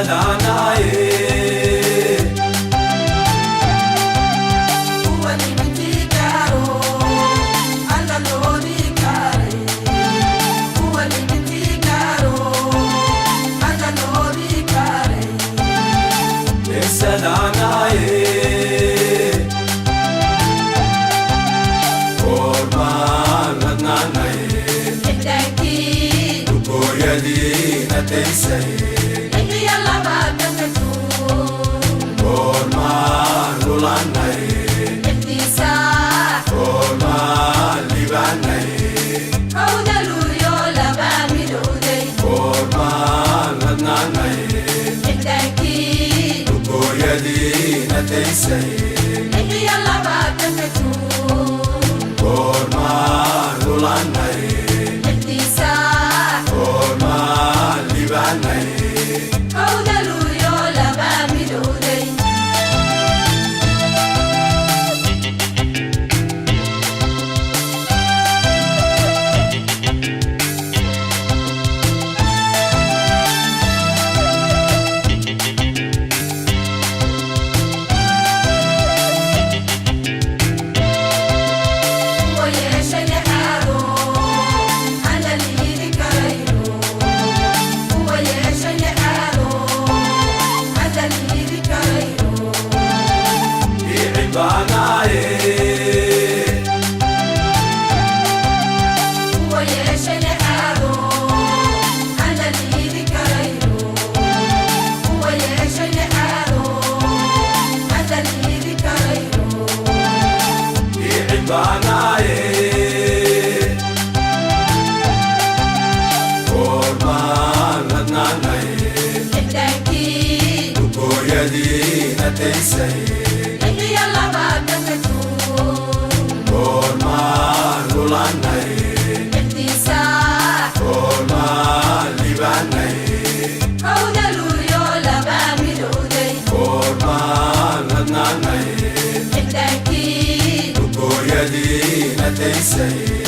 Ladaanaye. Ladaanaye. Goormaan ladnaanaye? Lugooyadiina taysaye. Goormaan lulaanaye? Goormaan libaanaye? Goormaan ladnaanaye? Lugooyadiina taysaye. Goormaan lulaanaye? Goormaan libaanaye? Icibaanaye. Icibaanaye. Goormaan ladnaanaye? Lugooyadiina taysaye. Goormaan lulaanaye? Goormaan libaanaye? Goormaan ladnaanaye? Lugooyadiina taysaye.